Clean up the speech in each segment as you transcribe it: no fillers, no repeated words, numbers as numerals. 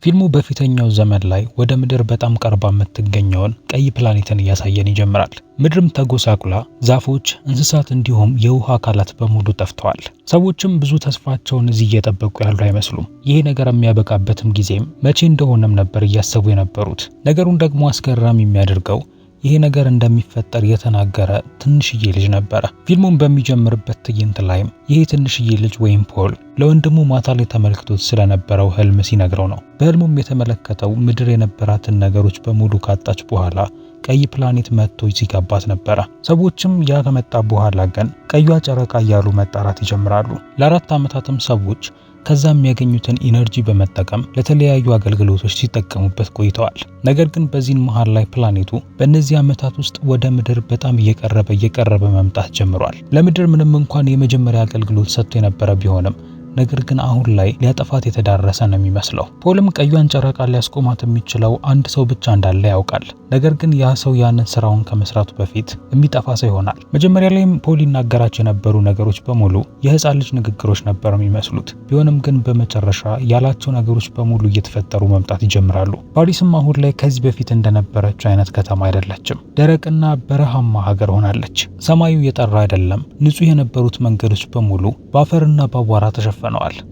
ፊልሙ በፊተኛው ዘመን ላይ ወደ ምድር በጣም ቀርባ የምትገኘውን ቀይ ፕላኔትን እያሳየን ይጀምራል። ምድርም ተጎሳቁላ ዛፎች፣ እንስሳት እንዲሁም የውሃ አካላት በሙሉ ጠፍተዋል። ሰዎችም ብዙ ተስፋቸውን እዚህ እየጠበቁ ያሉ አይመስሉም። ይሄ ነገር የሚያበቃበትም ጊዜም መቼ እንደሆነም ነበር እያሰቡ የነበሩት። ነገሩን ደግሞ አስገራሚ የሚያደርገው ይሄ ነገር እንደሚፈጠር የተናገረ ትንሽዬ ልጅ ነበረ። ፊልሙን በሚጀምርበት ትዕይንት ላይም ይሄ ትንሽዬ ልጅ ወይም ፖል ለወንድሙ ማታ ላይ ተመልክቶት ስለነበረው ህልም ሲነግረው ነው። በህልሙም የተመለከተው ምድር የነበራትን ነገሮች በሙሉ ካጣች በኋላ ቀይ ፕላኔት መጥቶ ሲገባት ነበረ። ሰዎችም ያ ከመጣ በኋላ ግን ቀዩዋ ጨረቃ እያሉ መጣራት ይጀምራሉ። ለ4 ዓመታትም ሰዎች ከዛ የሚያገኙትን energy በመጠቀም ለተለያዩ አገልግሎቶች ሲጠቀሙበት ቆይተዋል። ነገር ግን በዚህን መሃል ላይ ፕላኔቱ በእነዚህ ዓመታት ውስጥ ወደ ምድር በጣም እየቀረበ እየቀረበ መምጣት ጀምሯል። ለምድር ምንም እንኳን የመጀመሪያ አገልግሎት ሰጥቶ የነበረ ቢሆንም ነገር ግን አሁን ላይ ሊያጠፋት የተዳረሰ ነው የሚመስለው። ፖልም ቀዩን ጨረቃ ሊያስቆማት የሚችለው አንድ ሰው ብቻ እንዳለ ያውቃል። ነገር ግን ያ ሰው ያንን ስራውን ከመስራቱ በፊት የሚጠፋ ሰው ይሆናል። መጀመሪያ ላይም ፖል ይናገራቸው የነበሩ ነገሮች በሙሉ የህፃን ልጅ ንግግሮች ነበር የሚመስሉት። ቢሆንም ግን በመጨረሻ ያላቸው ነገሮች በሙሉ እየተፈጠሩ መምጣት ይጀምራሉ። ፓሪስም አሁን ላይ ከዚህ በፊት እንደነበረችው አይነት ከተማ አይደለችም። ደረቅና በረሃማ ሀገር ሆናለች። ሰማዩ የጠራ አይደለም። ንጹህ የነበሩት መንገዶች በሙሉ በአፈርና በአቧራ ተሸፍነዋል።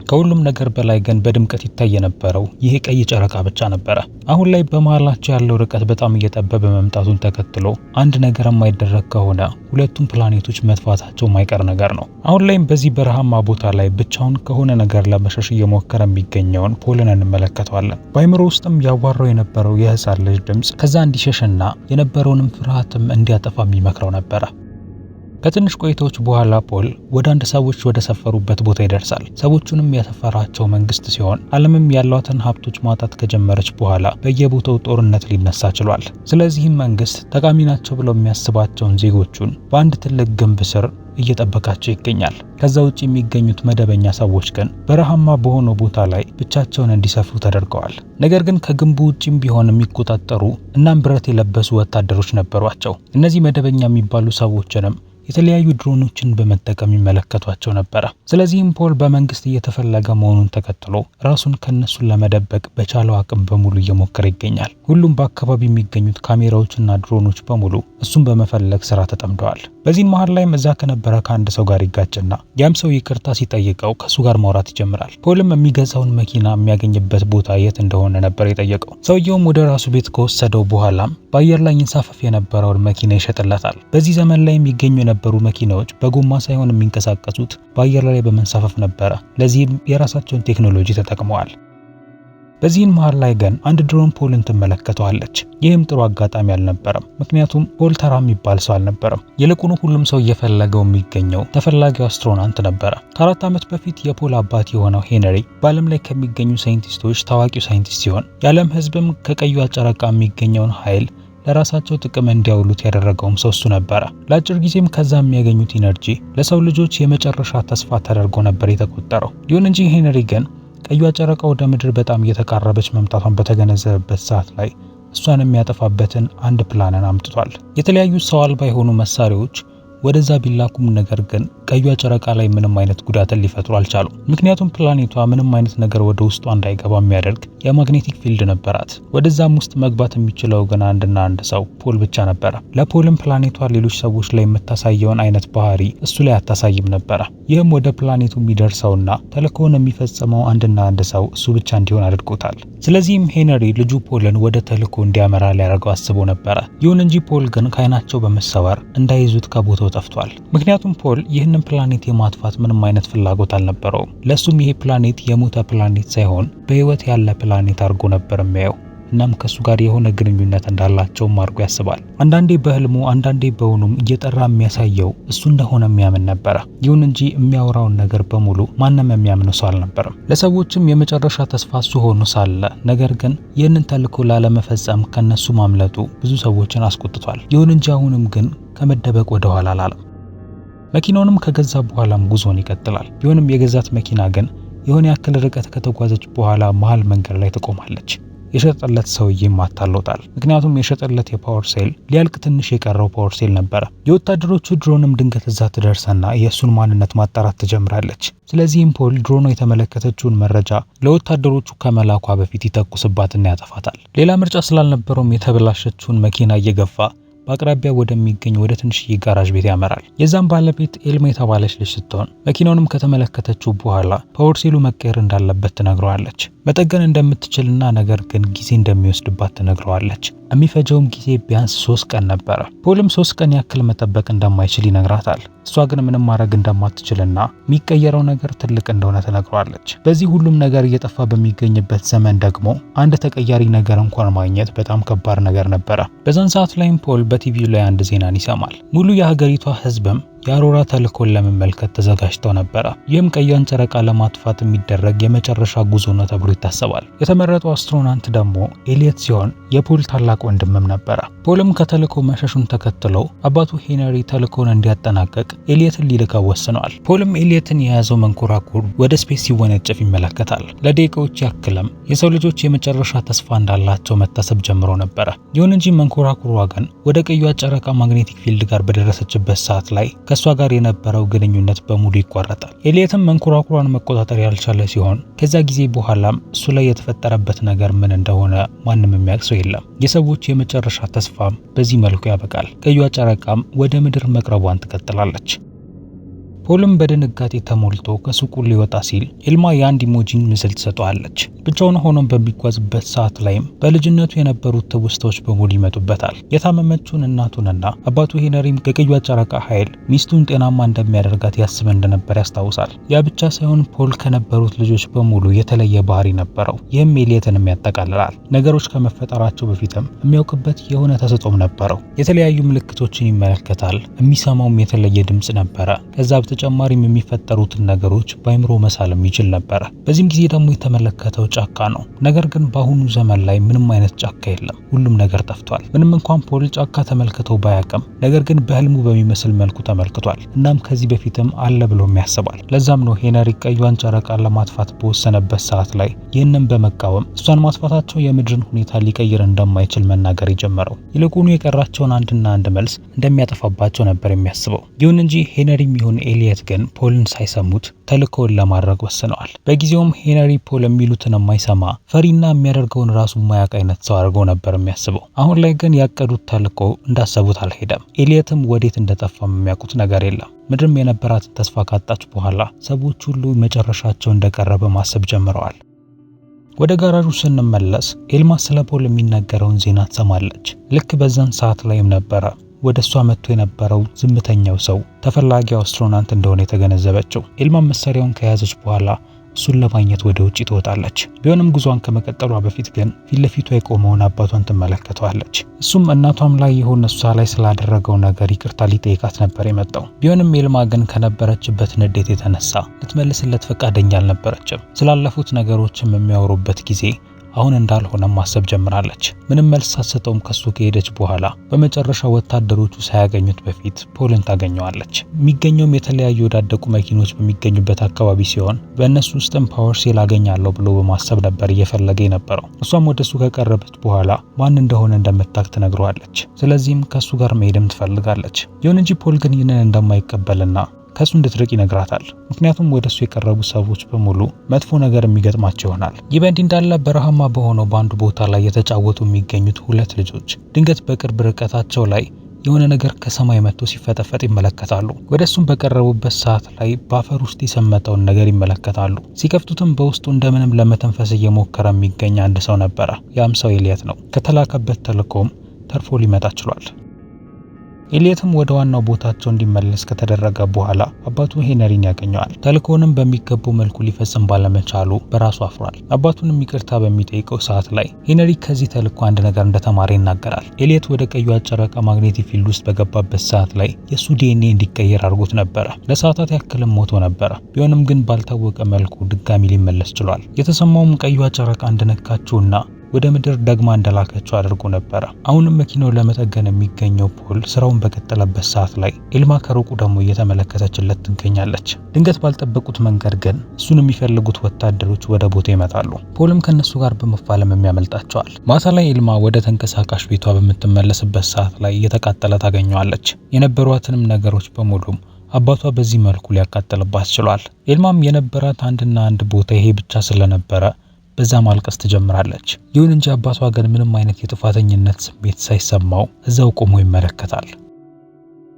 ከሁሉም ነገር በላይ ግን በድምቀት ይታይ የነበረው ይሄ ቀይ ጨረቃ ብቻ ነበረ። አሁን ላይ በመሃላቸው ያለው ርቀት በጣም እየጠበበ መምጣቱን ተከትሎ አንድ ነገር የማይደረግ ከሆነ ሁለቱም ፕላኔቶች መጥፋታቸው የማይቀር ነገር ነው። አሁን ላይም በዚህ በረሃማ ቦታ ላይ ብቻውን ከሆነ ነገር ለመሸሽ እየሞከረ የሚገኘውን ፖልን እንመለከተዋለን። በአይምሮ ውስጥም ያዋራው የነበረው የህፃን ልጅ ድምጽ ከዛ እንዲሸሽና የነበረውንም ፍርሃትም እንዲያጠፋ የሚመክረው ነበረ። ከትንሽ ቆይታዎች በኋላ ፖል ወደ አንድ ሰዎች ወደ ሰፈሩበት ቦታ ይደርሳል። ሰዎቹንም ያሰፈራቸው መንግስት ሲሆን ዓለምም ያሏትን ሀብቶች ማጣት ከጀመረች በኋላ በየቦታው ጦርነት ሊነሳ ችሏል። ስለዚህም መንግስት ጠቃሚ ናቸው ብለው የሚያስባቸውን ዜጎቹን በአንድ ትልቅ ግንብ ስር እየጠበቃቸው ይገኛል። ከዛ ውጪ የሚገኙት መደበኛ ሰዎች ግን በረሃማ በሆነው ቦታ ላይ ብቻቸውን እንዲሰፍሩ ተደርገዋል። ነገር ግን ከግንቡ ውጪም ቢሆን የሚቆጣጠሩ እናም ብረት የለበሱ ወታደሮች ነበሯቸው። እነዚህ መደበኛ የሚባሉ ሰዎችንም የተለያዩ ድሮኖችን በመጠቀም ይመለከቷቸው ነበረ። ስለዚህም ፖል በመንግስት እየተፈለገ መሆኑን ተከትሎ ራሱን ከነሱ ለመደበቅ በቻለው አቅም በሙሉ እየሞከረ ይገኛል። ሁሉም በአካባቢ የሚገኙት ካሜራዎችና ድሮኖች በሙሉ እሱን በመፈለግ ስራ ተጠምደዋል። በዚህ መሃል ላይም እዛ ከነበረ ከአንድ ሰው ጋር ይጋጭና ያም ሰው ይቅርታ ሲጠይቀው ከሱ ጋር ማውራት ይጀምራል። ፖልም የሚገዛውን መኪና የሚያገኝበት ቦታ የት እንደሆነ ነበር የጠየቀው። ሰውየውም ወደ ራሱ ቤት ከወሰደው በኋላም በአየር ላይ ይንሳፈፍ የነበረውን መኪና ይሸጥለታል። በዚህ ዘመን ላይ የሚገኙ የነበሩ መኪናዎች በጎማ ሳይሆን የሚንቀሳቀሱት በአየር ላይ በመንሳፈፍ ነበረ። ለዚህም የራሳቸውን ቴክኖሎጂ ተጠቅመዋል። በዚህን መሃል ላይ ግን አንድ ድሮን ፖልን ትመለከተዋለች። ይህም ጥሩ አጋጣሚ አልነበረም። ምክንያቱም ፖል ተራ የሚባል ሰው አልነበረም። ይልቁኑ ሁሉም ሰው እየፈለገው የሚገኘው ተፈላጊው astronaut ነበረ። ከ4 ዓመት በፊት የፖል አባት የሆነው ሄነሪ በዓለም ላይ ከሚገኙ ሳይንቲስቶች ታዋቂው ሳይንቲስት ሲሆን የዓለም ሕዝብም ከቀዩ ጨረቃ የሚገኘውን ኃይል ለራሳቸው ጥቅም እንዲያውሉት ያደረገውም ሰው እሱ ነበረ። ለአጭር ጊዜም ከዛ የሚያገኙት energy ለሰው ልጆች የመጨረሻ ተስፋ ተደርጎ ነበር የተቆጠረው። ይሁን እንጂ ሄነሪ ግን ቀዩዋ ጨረቃ ወደ ምድር በጣም እየተቃረበች መምጣቷን በተገነዘበበት ሰዓት ላይ እሷን የሚያጠፋበትን አንድ ፕላንን አምጥቷል። የተለያዩ ሰው አልባ የሆኑ መሳሪያዎች ወደዛ ቢላኩም ነገር ግን ቀዩዋ ጨረቃ ላይ ምንም አይነት ጉዳትን ሊፈጥሩ አልቻሉም። ምክንያቱም ፕላኔቷ ምንም አይነት ነገር ወደ ውስጧ እንዳይገባ የሚያደርግ የ magnetic field ነበራት። ወደዛም ውስጥ መግባት የሚችለው ግን አንድና አንድ ሰው ፖል ብቻ ነበረ። ለፖልም ፕላኔቷ ሌሎች ሰዎች ላይ የምታሳየውን አይነት ባህሪ እሱ ላይ አታሳይም ነበረ። ይህም ወደ ፕላኔቱ የሚደርሰውና ተልእኮውን የሚፈጽመው አንድና አንድ ሰው እሱ ብቻ እንዲሆን አድርጎታል። ስለዚህም ሄነሪ ልጁ ፖልን ወደ ተልእኮ እንዲያመራ ሊያደርገው አስቦ ነበረ። ይሁን እንጂ ፖል ግን ከአይናቸው በመሰወር እንዳይዙት ከቦታው ጠፍቷል። ምክንያቱም ፖል ይህንን ፕላኔት የማጥፋት ምንም አይነት ፍላጎት አልነበረውም። ለሱም ይሄ ፕላኔት የሞተ ፕላኔት ሳይሆን በህይወት ያለ ፕላኔት አድርጎ ነበር የሚያየው። እናም ከሱ ጋር የሆነ ግንኙነት እንዳላቸውም አድርጎ ያስባል። አንዳንዴ በህልሙ አንዳንዴ በእውኑም እየጠራ የሚያሳየው እሱ እንደሆነ የሚያምን ነበረ። ይሁን እንጂ የሚያወራውን ነገር በሙሉ ማንም የሚያምነው ሰው አልነበረም። ለሰዎችም የመጨረሻ ተስፋ እሱ ሆኖ ሳለ ነገር ግን ይህንን ተልእኮ ላለመፈጸም ከነሱ ማምለጡ ብዙ ሰዎችን አስቆጥቷል። ይሁን እንጂ አሁንም ግን ከመደበቅ ወደ ኋላ አላለም። መኪናውንም ከገዛ በኋላም ጉዞን ይቀጥላል። ቢሆንም የገዛት መኪና ግን የሆነ ያክል ርቀት ከተጓዘች በኋላ መሃል መንገድ ላይ ትቆማለች። የሸጠለት ሰውዬም አታሎታል። ምክንያቱም የሸጠለት የ power cell ሊያልቅ ትንሽ የቀረው power cell ነበረ። የወታደሮቹ ድሮንም ድንገት እዛ ትደርሰና የእሱን ማንነት ማጣራት ትጀምራለች። ስለዚህም ፖል ድሮኗ የተመለከተችውን መረጃ ለወታደሮቹ ከመላኳ በፊት ይተኩስባትና ያጠፋታል። ሌላ ምርጫ ስላልነበረውም የተበላሸችውን መኪና እየገፋ በአቅራቢያ ወደሚገኝ ወደ ትንሽዬ ጋራዥ ቤት ያመራል። የዛም ባለቤት ኤልማ የተባለች ልጅ ስትሆን መኪናውንም ከተመለከተችው በኋላ power cell ኡ መቀየር እንዳለበት ትነግረዋለች። መጠገን እንደምትችልና ነገር ግን ጊዜ እንደሚወስድባት ትነግረዋለች። የሚፈጀውም ጊዜ ቢያንስ 3 ቀን ነበረ። ፖልም 3 ቀን ያክል መጠበቅ እንደማይችል ይነግራታል። እሷ ግን ምንም ማድረግ እንደማትችልና የሚቀየረው ነገር ትልቅ እንደሆነ ትነግረዋለች። በዚህ ሁሉም ነገር እየጠፋ በሚገኝበት ዘመን ደግሞ አንድ ተቀያሪ ነገር እንኳን ማግኘት በጣም ከባድ ነገር ነበረ። በዛን ሰዓት ላይም ፖል በቲቪው ላይ አንድ ዜናን ይሰማል። ሙሉ የሀገሪቷ ሕዝብም የአሮራ ተልእኮን ለመመልከት ተዘጋጅተው ነበረ። ይህም ቀዩን ጨረቃ ለማጥፋት የሚደረግ የመጨረሻ ጉዞ ነው ተብሎ ይታሰባል። የተመረጠው astronaut ደግሞ ኤሊየት ሲሆን የፖል ታላቅ ወንድምም ነበረ። ፖልም ከተልእኮ መሸሹን ተከትሎ አባቱ ሄነሪ ተልእኮን እንዲያጠናቀቅ ኤሊየትን ሊልከው ወስኗል። ፖልም ኤሊየትን የያዘው መንኮራኩር ወደ space ሲወነጨፍ ይመለከታል። ለደቂቃዎች ያክልም የሰው ልጆች የመጨረሻ ተስፋ እንዳላቸው መታሰብ ጀምሮ ነበረ። ይሁን እንጂ መንኮራኩሯ ግን ወደ ቀዩዋ ጨረቃ magnetic field ጋር በደረሰችበት ሰዓት ላይ ከሷ ጋር የነበረው ግንኙነት በሙሉ ይቋረጣል። ኤሊየትም መንኮራኩሯን መቆጣጠር ያልቻለ ሲሆን ከዛ ጊዜ በኋላም እሱ ላይ የተፈጠረበት ነገር ምን እንደሆነ ማንም የሚያውቅ ሰው የለም። የሰዎች የመጨረሻ ተስፋም በዚህ መልኩ ያበቃል። ቀዩዋ ጨረቃም ወደ ምድር መቅረቧን ትቀጥላለች። ፖልም በድንጋጤ ተሞልቶ ከሱቁ ሊወጣ ሲል ኤልማ የአንድ emoji ን ምስል ትሰጠዋለች። ብቻውን ሆኖም በሚጓዝበት ሰዓት ላይም በልጅነቱ የነበሩት ትውስታዎች በሙሉ ይመጡበታል። የታመመችውን እናቱንና አባቱ ሄነሪም የቀዩዋ ጨረቃ ኃይል ሚስቱን ጤናማ እንደሚያደርጋት ያስብ እንደነበር ያስታውሳል። ያ ብቻ ሳይሆን ፖል ከነበሩት ልጆች በሙሉ የተለየ ባህሪ ነበረው። ይህም ኤሊየትንም ያጠቃልላል። ነገሮች ከመፈጠራቸው በፊትም የሚያውቅበት የሆነ ተሰጥኦም ነበረው። የተለያዩ ምልክቶችን ይመለከታል። የሚሰማውም የተለየ ድምጽ ነበረ። ከዛ በተጨማሪም የሚፈጠሩትን ነገሮች በአይምሮ መሳልም ይችል ነበረ። በዚህም ጊዜ ደግሞ የተመለከተው ጫካ ነው። ነገር ግን በአሁኑ ዘመን ላይ ምንም አይነት ጫካ የለም። ሁሉም ነገር ጠፍቷል። ምንም እንኳን ፖል ጫካ ተመልክቶ ባያውቅም ነገር ግን በህልሙ በሚመስል መልኩ ተመልክቷል። እናም ከዚህ በፊትም አለ ብሎም ያስባል። ለዛም ነው ሄነሪ ቀዩን ጨረቃ ለማጥፋት በወሰነበት ሰዓት ላይ ይህንን በመቃወም እሷን ማጥፋታቸው የምድርን ሁኔታ ሊቀይር እንደማይችል መናገር የጀመረው። ይልቁኑ የቀራቸውን አንድና አንድ መልስ እንደሚያጠፋባቸው ነበር የሚያስበው። ይሁን እንጂ ሄነሪም ይሁን ኤሊየት ግን ፖልን ሳይሰሙት ተልእኮውን ለማድረግ ወስነዋል። በጊዜውም ሄነሪ ፖል የሚሉትን የማይሰማ ፈሪና የሚያደርገውን ራሱ የማያውቅ አይነት ሰው አድርጎ ነበር የሚያስበው። አሁን ላይ ግን ያቀዱት ተልእኮ እንዳሰቡት አልሄደም። ኤሊየትም ወዴት እንደጠፋም የሚያውቁት ነገር የለም። ምድርም የነበራትን ተስፋ ካጣች በኋላ ሰዎች ሁሉ መጨረሻቸው እንደቀረበ ማሰብ ጀምረዋል። ወደ ጋራዡ ስንመለስ ኤልማ ስለ ፖል የሚናገረውን ዜና ትሰማለች። ልክ በዛን ሰዓት ላይም ነበረ ወደ እሷ መጥቶ የነበረው ዝምተኛው ሰው ተፈላጊው astronaut እንደሆነ የተገነዘበችው። ኤልማ መሳሪያውን ከያዘች በኋላ እሱን ለማግኘት ወደ ውጪ ትወጣለች። ቢሆንም ጉዟን ከመቀጠሏ በፊት ግን ፊት ለፊቷ የቆመውን አባቷን ትመለከተዋለች። እሱም እናቷም ላይ ይሁን እሷ ላይ ስላደረገው ነገር ይቅርታ ሊጠይቃት ነበር የመጣው። ቢሆንም ኤልማ ግን ከነበረችበት ንዴት የተነሳ ልትመልስለት ፈቃደኛ አልነበረችም። ስላለፉት ነገሮችም የሚያወሩበት ጊዜ አሁን እንዳልሆነ ማሰብ ጀምራለች። ምንም መልስ ሳትሰጠውም ከሱ ከሄደች በኋላ በመጨረሻ ወታደሮቹ ሳያገኙት በፊት ፖልን ታገኘዋለች። የሚገኘውም የተለያዩ ወዳደቁ መኪኖች በሚገኙበት አካባቢ ሲሆን በእነሱ ውስጥም power cell አገኛለሁ ብሎ በማሰብ ነበር እየፈለገ የነበረው። እሷም ወደሱ ከቀረበች በኋላ ማን እንደሆነ እንደምታውቅ ትነግረዋለች። ስለዚህም ከሱ ጋር መሄድም ትፈልጋለች። ይሁን እንጂ ፖል ግን ይህንን እንደማይቀበልና ከሱ እንድትርቅ ይነግራታል። ምክንያቱም ወደሱ የቀረቡ ሰዎች በሙሉ መጥፎ ነገር የሚገጥማቸው ይሆናል። ይህ በእንዲህ እንዳለ በረሃማ በሆነው በአንዱ ቦታ ላይ የተጫወቱ የሚገኙት ሁለት ልጆች ድንገት በቅርብ ርቀታቸው ላይ የሆነ ነገር ከሰማይ መጥቶ ሲፈጠፈጥ ይመለከታሉ። ወደሱም በቀረቡበት ሰዓት ላይ በአፈር ውስጥ የሰመጠውን ነገር ይመለከታሉ። ሲከፍቱትም በውስጡ እንደምንም ለመተንፈስ እየሞከረ የሚገኝ አንድ ሰው ነበረ። ያም ሰው ኤሊየት ነው። ከተላከበት ተልእኮም ተርፎ ሊመጣ ችሏል። ኤሊየትም ወደ ዋናው ቦታቸው እንዲመለስ ከተደረገ በኋላ አባቱ ሄነሪን ያገኘዋል። ተልእኮውንም በሚገባው መልኩ ሊፈጽም ባለመቻሉ በራሱ አፍሯል። አባቱንም ይቅርታ በሚጠይቀው ሰዓት ላይ ሄነሪ ከዚህ ተልእኮ አንድ ነገር እንደተማረ ይናገራል። ኤሊየት ወደ ቀዩዋ ጨረቃ magnetic field ውስጥ በገባበት ሰዓት ላይ የሱ ዲኤንኤ እንዲቀየር አድርጎት ነበረ። ለሰዓታት ያክልም ሞቶ ነበረ። ቢሆንም ግን ባልታወቀ መልኩ ድጋሚ ሊመለስ ችሏል። የተሰማውም ቀዩዋ ጨረቃ እንደነካችውና ወደ ምድር ደግማ እንደላከችው አድርጎ ነበረ። አሁንም መኪናውን ለመጠገን የሚገኘው ፖል ስራውን በቀጠለበት ሰዓት ላይ ኤልማ ከሩቁ ደግሞ እየተመለከተችለት ትገኛለች። ድንገት ባልጠበቁት መንገድ ግን እሱን የሚፈልጉት ወታደሮች ወደ ቦታ ይመጣሉ። ፖልም ከነሱ ጋር በመፋለም የሚያመልጣቸዋል። ማታ ላይ ኤልማ ወደ ተንቀሳቃሽ ቤቷ በምትመለስበት ሰዓት ላይ እየተቃጠለ ታገኘዋለች። የነበሯትንም ነገሮች በሙሉም አባቷ በዚህ መልኩ ሊያቃጥልባት ችሏል። ኤልማም የነበራት አንድና አንድ ቦታ ይሄ ብቻ ስለነበረ በዛ ማልቀስ ትጀምራለች። ይሁን እንጂ አባቷ ግን ምንም አይነት የጥፋተኝነት ስሜት ሳይሰማው እዛው ቆሞ ይመለከታል።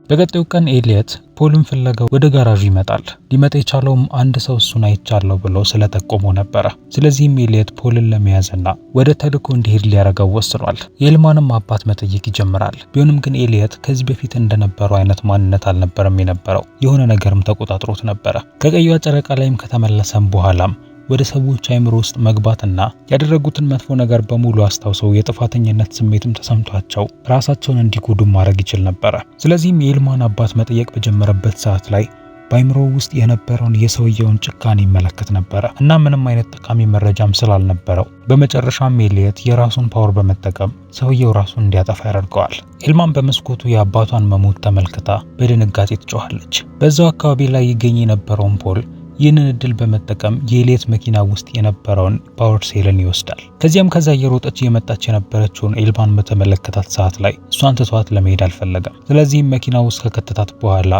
በቀጣዩ ቀን ኤሊየት ፖልን ፍለጋ ወደ ጋራዡ ይመጣል። ሊመጣ የቻለውም አንድ ሰው እሱን አይቻለሁ ብሎ ስለጠቆመው ነበረ። ስለዚህም ኤሊየት ፖልን ለመያዝና ወደ ተልእኮ እንዲሄድ ሊያረገው ወስኗል። የኤልማንም አባት መጠየቅ ይጀምራል። ቢሆንም ግን ኤሊየት ከዚህ በፊት እንደነበረው አይነት ማንነት አልነበረም የነበረው። የሆነ ነገርም ተቆጣጥሮት ነበረ። ከቀይዋ ጨረቃ ላይም ከተመለሰም በኋላም ወደ ሰዎች አይምሮ ውስጥ መግባትና ያደረጉትን መጥፎ ነገር በሙሉ አስታውሰው የጥፋተኝነት ስሜትም ተሰምቷቸው ራሳቸውን እንዲጎዱ ማድረግ ይችል ነበረ። ስለዚህም የኤልማን አባት መጠየቅ በጀመረበት ሰዓት ላይ በአይምሮ ውስጥ የነበረውን የሰውየውን ጭካኔ ይመለከት ነበረ እና ምንም አይነት ጠቃሚ መረጃም ስላልነበረው በመጨረሻም ኤሊየት የራሱን power በመጠቀም ሰውየው ራሱን እንዲያጠፋ ያደርገዋል። ኤልማን በመስኮቱ የአባቷን መሞት ተመልክታ በድንጋጤ ትጮኻለች። በዛው አካባቢ ላይ ይገኝ የነበረውን ፖል ይህንን እድል በመጠቀም የኤሊየት መኪና ውስጥ የነበረውን power cell ን ይወስዳል። ከዚያም ከዛ እየሮጠች እየመጣች የነበረችውን ኤልማን በተመለከታት ሰዓት ላይ እሷን ትቷት ለመሄድ አልፈለገም። ስለዚህም መኪና ውስጥ ከከተታት በኋላ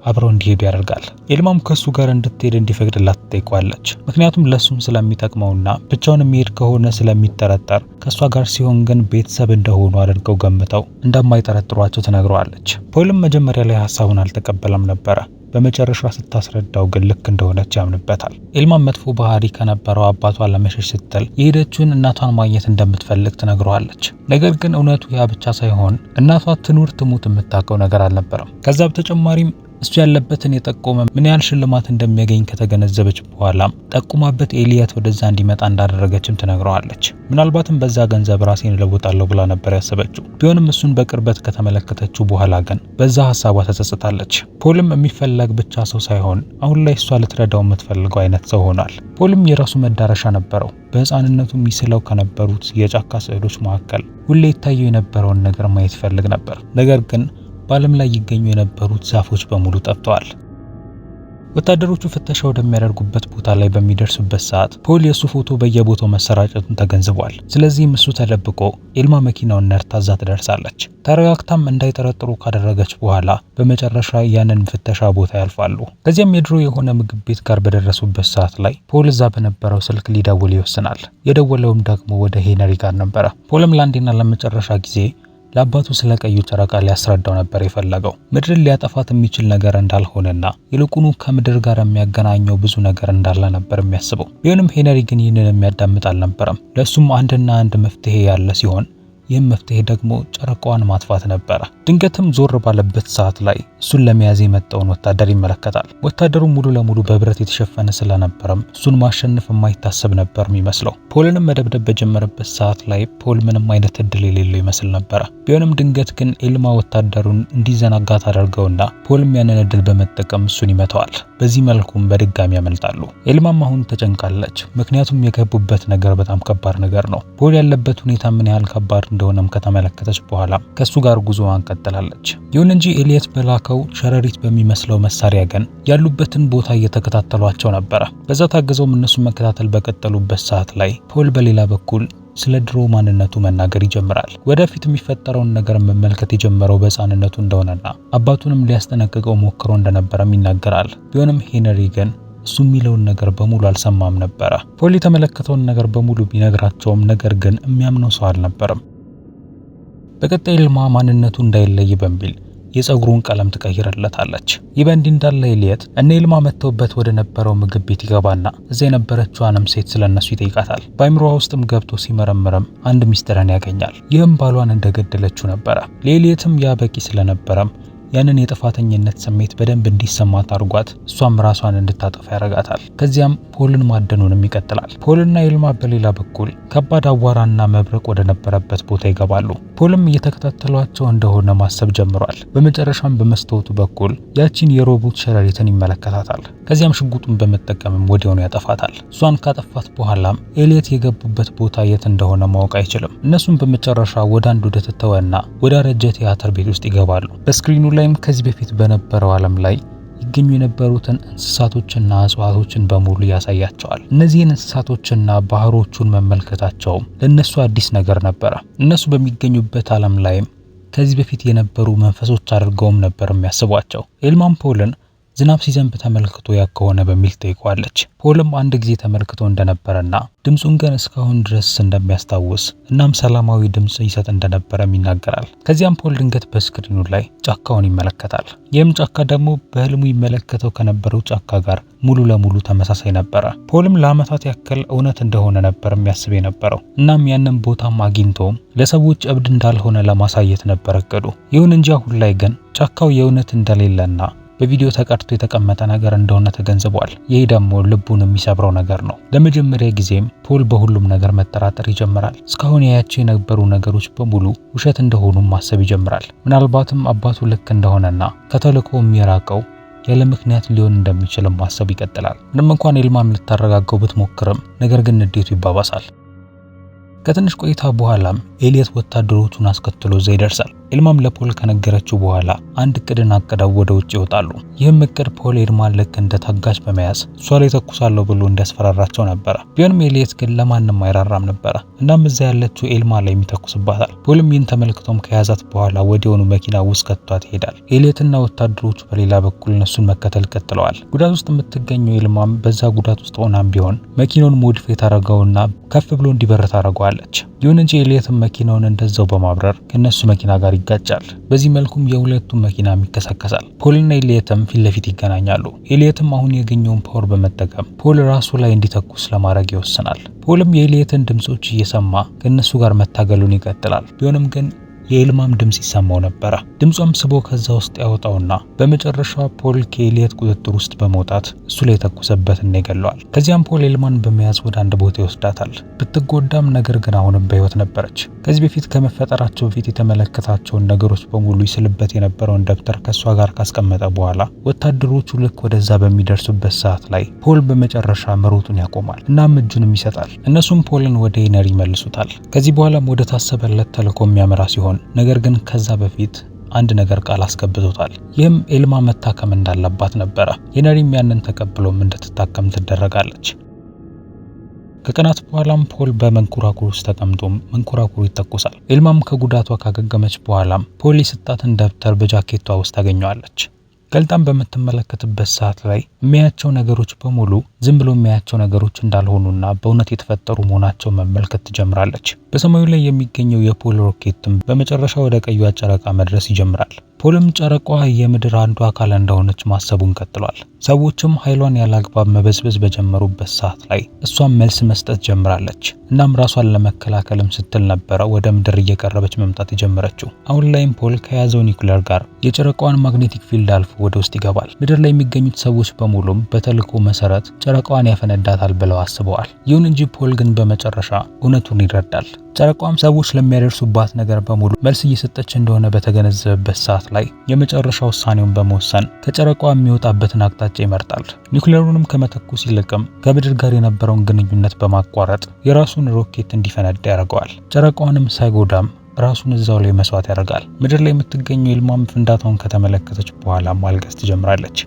አብረው እንዲሄዱ ያደርጋል። ኤልማም ከሱ ጋር እንድትሄድ እንዲፈቅድላት ትጠይቀዋለች። ምክንያቱም ለሱም ስለሚጠቅመውና ብቻውን የሚሄድ ከሆነ ስለሚጠረጠር ከሷ ጋር ሲሆን ግን ቤተሰብ እንደሆኑ አድርገው ገምተው እንደማይጠረጥሯቸው ትነግረዋለች። ፖልም መጀመሪያ ላይ ሀሳቡን አልተቀበለም ነበረ። በመጨረሻ ስታስረዳው ግን ልክ እንደሆነች ያምንበታል። ኤልማም መጥፎ ባህሪ ከነበረው አባቷ ለመሸሽ ስትል የሄደችውን እናቷን ማግኘት እንደምትፈልግ ትነግረዋለች። ነገር ግን እውነቱ ያ ብቻ ሳይሆን እናቷ ትኑር ትሙት የምታውቀው ነገር አልነበረም። ከዛ በተጨማሪም እሱ ያለበትን የጠቆመ ምን ያህል ሽልማት እንደሚያገኝ ከተገነዘበች በኋላ ጠቁማበት ኤሊየት ወደዛ እንዲመጣ እንዳደረገችም ትነግረዋለች። ምናልባትም በዛ ገንዘብ ራሴን እለውጣለሁ ብላ ነበር ያሰበችው። ቢሆንም እሱን በቅርበት ከተመለከተችው በኋላ ግን በዛ ሀሳቧ ተጸጽታለች። ፖልም የሚፈለግ ብቻ ሰው ሳይሆን አሁን ላይ እሷ ልትረዳው የምትፈልገው አይነት ሰው ሆኗል። ፖልም የራሱ መዳረሻ ነበረው። በህፃንነቱ የሚስለው ከነበሩት የጫካ ስዕሎች መካከል ሁሌ ይታየው የነበረውን ነገር ማየት ይፈልግ ነበር። ነገር ግን በዓለም ላይ ይገኙ የነበሩት ዛፎች በሙሉ ጠፍተዋል። ወታደሮቹ ፍተሻ ወደሚያደርጉበት ቦታ ላይ በሚደርሱበት ሰዓት ፖል የሱ ፎቶ በየቦታው መሰራጨቱን ተገንዝቧል። ስለዚህም እሱ ተደብቆ ኤልማ መኪናውን ነድታ እዛ ትደርሳለች። ተረጋግታም እንዳይጠረጥሩ ካደረገች በኋላ በመጨረሻ ያንን ፍተሻ ቦታ ያልፋሉ። ከዚያም የድሮ የሆነ ምግብ ቤት ጋር በደረሱበት ሰዓት ላይ ፖል እዛ በነበረው ስልክ ሊደውል ይወስናል። የደወለውም ደግሞ ወደ ሄነሪ ጋር ነበረ። ፖልም ለአንዴና ለመጨረሻ ጊዜ ለአባቱ ስለ ቀዩ ጨረቃ ሊያስረዳው ነበር የፈለገው። ምድርን ሊያጠፋት የሚችል ነገር እንዳልሆነና ይልቁኑ ከምድር ጋር የሚያገናኘው ብዙ ነገር እንዳለ ነበር የሚያስበው። ቢሆንም ሄነሪ ግን ይህንን የሚያዳምጥ አልነበረም። ለእሱም አንድና አንድ መፍትሄ ያለ ሲሆን ይህም መፍትሄ ደግሞ ጨረቃዋን ማጥፋት ነበረ። ድንገትም ዞር ባለበት ሰዓት ላይ እሱን ለመያዝ የመጣውን ወታደር ይመለከታል። ወታደሩ ሙሉ ለሙሉ በብረት የተሸፈነ ስለነበረም እሱን ማሸነፍ የማይታሰብ ነበር የሚመስለው። ፖልንም መደብደብ በጀመረበት ሰዓት ላይ ፖል ምንም አይነት እድል የሌለው ይመስል ነበረ። ቢሆንም ድንገት ግን ኤልማ ወታደሩን እንዲዘናጋ ታደርገውና ፖልም ያንን እድል በመጠቀም እሱን ይመታዋል። በዚህ መልኩም በድጋሚ ያመልጣሉ። ኤልማም አሁን ተጨንቃለች። ምክንያቱም የገቡበት ነገር በጣም ከባድ ነገር ነው። ፖል ያለበት ሁኔታ ምን ያህል ከባድ እንደሆነም ከተመለከተች በኋላ ከሱ ጋር ጉዞዋን ቀጥላለች። ይሁን እንጂ ኤሊየት በላከው ሸረሪት በሚመስለው መሳሪያ ግን ያሉበትን ቦታ እየተከታተሏቸው ነበረ። በዛ ታግዘውም እነሱን መከታተል በቀጠሉበት ሰዓት ላይ ፖል በሌላ በኩል ስለ ድሮ ማንነቱ መናገር ይጀምራል። ወደፊት የሚፈጠረውን ነገር መመልከት የጀመረው በሕፃንነቱ እንደሆነና አባቱንም ሊያስጠነቅቀው ሞክሮ እንደነበረም ይናገራል። ቢሆንም ሄነሪ ግን እሱ የሚለውን ነገር በሙሉ አልሰማም ነበረ። ፖል የተመለከተውን ነገር በሙሉ ቢነግራቸውም ነገር ግን የሚያምነው ሰው አልነበረም። በቀጣይ ኤልማ ማንነቱ እንዳይለይ በሚል የፀጉሩን ቀለም ትቀይርለታለች። ይህ በእንዲህ እንዳለ ኤሊየት እነ ኤልማ መጥተውበት ወደ ነበረው ምግብ ቤት ይገባና እዚያ የነበረችዋንም ሴት ስለነሱ ይጠይቃታል። በአይምሮዋ ውስጥም ገብቶ ሲመረምርም አንድ ሚስጥርን ያገኛል። ይህም ባሏን እንደገደለችው ነበረ። ለኤሊየትም ያ በቂ ስለነበረም ያንን የጥፋተኝነት ስሜት በደንብ እንዲሰማት አድርጓት እሷም ራሷን እንድታጠፋ ያረጋታል። ከዚያም ፖልን ማደኑንም ይቀጥላል። ፖልና ኤልማ በሌላ በኩል ከባድ አቧራና መብረቅ ወደ ነበረበት ቦታ ይገባሉ። ፖልም እየተከታተሏቸው እንደሆነ ማሰብ ጀምሯል። በመጨረሻም በመስታወቱ በኩል ያቺን የሮቦት ሸረሪትን ይመለከታታል። ከዚያም ሽጉጡን በመጠቀምም ወዲያውኑ ያጠፋታል። እሷን ካጠፋት በኋላም ኤሊየት የገቡበት ቦታ የት እንደሆነ ማወቅ አይችልም። እነሱም በመጨረሻ ወደ አንድ ወደ ተተወና ወደ አረጀ ቲያትር ቤት ውስጥ ይገባሉ። በ screen ኑ ላይም ከዚህ በፊት በነበረው ዓለም ላይ ይገኙ የነበሩትን እንስሳቶችና እጽዋቶችን በሙሉ ያሳያቸዋል። እነዚህን እንስሳቶችና ባህሮቹን መመልከታቸው ለእነሱ አዲስ ነገር ነበረ። እነሱ በሚገኙበት ዓለም ላይም ከዚህ በፊት የነበሩ መንፈሶች አድርገውም ነበር የሚያስቧቸው። ኤልማም ፖልን ዝናብ ሲዘንብ ተመልክቶ ያ ከሆነ በሚል ጠይቋለች። ፖልም አንድ ጊዜ ተመልክቶ እንደነበረና ድምጹን ግን እስካሁን ድረስ እንደሚያስታውስ እናም ሰላማዊ ድምጽ ይሰጥ እንደነበረም ይናገራል። ከዚያም ፖል ድንገት በ screen ኑ ላይ ጫካውን ይመለከታል። ይህም ጫካ ደግሞ በህልሙ ይመለከተው ከነበረው ጫካ ጋር ሙሉ ለሙሉ ተመሳሳይ ነበረ። ፖልም ለዓመታት ያክል እውነት እንደሆነ ነበር የሚያስብ የነበረው። እናም ያንን ቦታም አግኝቶ ለሰዎች እብድ እንዳልሆነ ለማሳየት ነበር እቅዱ። ይሁን እንጂ አሁን ላይ ግን ጫካው የእውነት እንደሌለና በቪዲዮ ተቀርቶ የተቀመጠ ነገር እንደሆነ ተገንዝቧል። ይህ ደግሞ ልቡን የሚሰብረው ነገር ነው። ለመጀመሪያ ጊዜም ፖል በሁሉም ነገር መጠራጠር ይጀምራል። እስካሁን ያያቸው የነበሩ ነገሮች በሙሉ ውሸት እንደሆኑ ማሰብ ይጀምራል። ምናልባትም አባቱ ልክ እንደሆነና ከተልእኮው የራቀው ያለ ምክንያት ሊሆን እንደሚችልም ማሰብ ይቀጥላል። ምንም እንኳን ኤልማም ልታረጋጋው ብትሞክርም ነገር ግን ንዴቱ ይባባሳል። ከትንሽ ቆይታ በኋላም ኤሊየት ወታደሮቹን አስከትሎ እዛ ይደርሳል። ኤልማም ለፖል ከነገረችው በኋላ አንድ እቅድን አቅደው ወደ ውጭ ይወጣሉ። ይህም እቅድ ፖል ኤልማን ልክ እንደ ታጋች በመያዝ እሷ ላይ ተኩሳለሁ ብሎ እንዲያስፈራራቸው ነበረ። ቢሆንም ኤሊየት ግን ለማንም አይራራም ነበረ። እናም እዛ ያለችው ኤልማ ላይ ይተኩስባታል። ፖልም ይህን ተመልክቶም ከያዛት በኋላ ወዲያውኑ መኪና ውስጥ ከቷት ይሄዳል። ኤሊየትና ወታደሮቹ በሌላ በኩል እነሱን መከተል ቀጥለዋል። ጉዳት ውስጥ የምትገኘው ኤልማም በዛ ጉዳት ውስጥ ሆናም ቢሆን መኪናውን modify ታረገውና ከፍ ብሎ እንዲበር ታረገዋለች። ይሁን እንጂ ኤሊየትም መኪናውን እንደዛው በማብረር ከነሱ መኪና ጋር ይጋጫል። በዚህ መልኩም የሁለቱም መኪናም ይከሰከሳል። ፖልና ኤሊየትም ፊት ለፊት ይገናኛሉ። ኤሊየትም አሁን ያገኘውን power በመጠቀም ፖል ራሱ ላይ እንዲተኩስ ለማድረግ ይወስናል። ፖልም የኤሊየትን ድምጾች እየሰማ ከነሱ ጋር መታገሉን ይቀጥላል። ቢሆንም ግን የኤልማም ድምጽ ይሰማው ነበረ። ድምጿም ስቦ ከዛ ውስጥ ያወጣውና በመጨረሻ ፖል ከኤሊየት ቁጥጥር ውስጥ በመውጣት እሱ ላይ የተኮሰበትና ይገለዋል። ከዚያም ፖል ኤልማን በመያዝ ወደ አንድ ቦታ ይወስዳታል። ብትጎዳም ነገር ግን አሁንም በህይወት ነበረች። ከዚህ በፊት ከመፈጠራቸው በፊት የተመለከታቸውን ነገሮች በሙሉ ይስልበት የነበረውን ደብተር ከእሷ ጋር ካስቀመጠ በኋላ ወታደሮቹ ልክ ወደዛ በሚደርሱበት ሰዓት ላይ ፖል በመጨረሻ መሮጡን ያቆማል። እናም እጁንም ይሰጣል። እነሱም ፖልን ወደ ሄነሪ ይመልሱታል። ከዚህ በኋላም ወደ ታሰበለት ተልዕኮ የሚያመራ ሲሆን ነገር ግን ከዛ በፊት አንድ ነገር ቃል አስገብቶታል። ይህም ኤልማ መታከም እንዳለባት ነበረ። ሄነሪም ያንን ተቀብሎም እንድትታከም ትደረጋለች። ከቀናት በኋላም ፖል በመንኮራኩር ውስጥ ተቀምጦ መንኮራኩሩ ይተኮሳል። ኤልማም ከጉዳቷ ካገገመች በኋላም ፖል የሰጣትን ደብተር በጃኬቷ ውስጥ ታገኘዋለች። ገልጣም በምትመለከትበት ሰዓት ላይ የሚያያቸው ነገሮች በሙሉ ዝም ብሎ የሚያያቸው ነገሮች እንዳልሆኑና በእውነት የተፈጠሩ መሆናቸው መመልከት ትጀምራለች። በሰማዩ ላይ የሚገኘው የፖል ሮኬትም በመጨረሻ ወደ ቀዩዋ ጨረቃ መድረስ ይጀምራል። ፖልም ጨረቃዋ የምድር አንዱ አካል እንደሆነች ማሰቡን ቀጥሏል። ሰዎችም ኃይሏን ያላግባብ መበዝበዝ በጀመሩበት ሰዓት ላይ እሷም መልስ መስጠት ጀምራለች። እናም ራሷን ለመከላከልም ስትል ነበረ ወደ ምድር እየቀረበች መምጣት የጀመረችው። አሁን ላይም ፖል ከያዘው ኒውክሌር ጋር የጨረቃዋን magnetic field አልፎ ወደ ውስጥ ይገባል። ምድር ላይ የሚገኙት ሰዎች በሙሉም በተልዕኮ መሰረት ጨረቃዋን ያፈነዳታል ብለው አስበዋል። ይሁን እንጂ ፖል ግን በመጨረሻ እውነቱን ይረዳል። ጨረቃዋም ሰዎች ለሚያደርሱባት ነገር በሙሉ መልስ እየሰጠች እንደሆነ በተገነዘበበት ሰዓት ላይ የመጨረሻ ውሳኔውን በመወሰን ከጨረቃዋ የሚወጣበትን አቅጣጫ ይመርጣል። ኒውክሌሩንም ከመተኮስ ይልቅም ከምድር ጋር የነበረውን ግንኙነት በማቋረጥ የራሱን ሮኬት እንዲፈነዳ ያደርገዋል። ጨረቃዋንም ሳይጎዳም ራሱን እዛው ላይ መስዋዕት ያደርጋል። ምድር ላይ የምትገኘው ኤልማም ፍንዳታውን ከተመለከተች በኋላ ማልቀስ ትጀምራለች።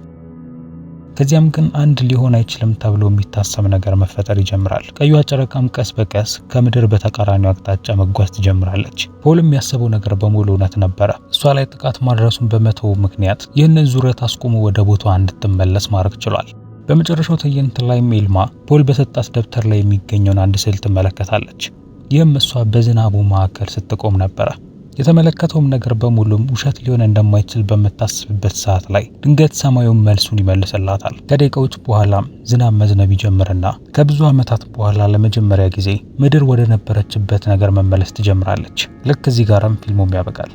ከዚያም ግን አንድ ሊሆን አይችልም ተብሎ የሚታሰብ ነገር መፈጠር ይጀምራል። ቀዩዋ ጨረቃም ቀስ በቀስ ከምድር በተቃራኒው አቅጣጫ መጓዝ ትጀምራለች። ፖልም ያሰበው ነገር በሙሉ እውነት ነበረ። እሷ ላይ ጥቃት ማድረሱን በመተው ምክንያት ይህንን ዙረት አስቆሞ ወደ ቦታዋ እንድትመለስ ማድረግ ችሏል። በመጨረሻው ትዕይንት ላይም ኤልማ ፖል በሰጣት ደብተር ላይ የሚገኘውን አንድ ስዕል ትመለከታለች። ይህም እሷ በዝናቡ መካከል ስትቆም ነበረ። የተመለከተውም ነገር በሙሉም ውሸት ሊሆን እንደማይችል በምታስብበት ሰዓት ላይ ድንገት ሰማዩን መልሱን ይመልስላታል። ከደቂቃዎች በኋላም ዝናብ መዝነብ ይጀምርና ከብዙ ዓመታት በኋላ ለመጀመሪያ ጊዜ ምድር ወደ ነበረችበት ነገር መመለስ ትጀምራለች። ልክ እዚህ ጋርም ፊልሙም ያበቃል።